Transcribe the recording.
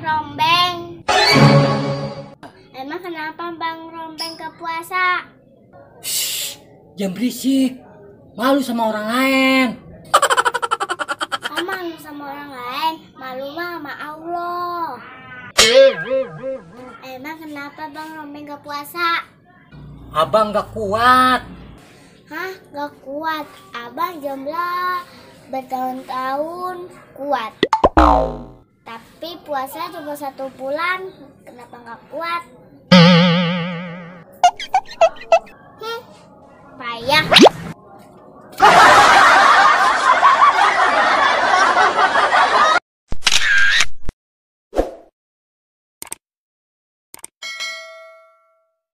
Rombeng. Emang kenapa Bang Rombeng gak puasa? Shh, jangan berisik. Malu sama orang lain. Oh, malu sama orang lain, malu mah sama Allah. Emang kenapa Bang Rombeng gak puasa? Abang gak kuat. Hah? Gak kuat? Abang jomblo bertahun-tahun kuat. Tapi puasa cuma 1 bulan, kenapa gak kuat? Payah.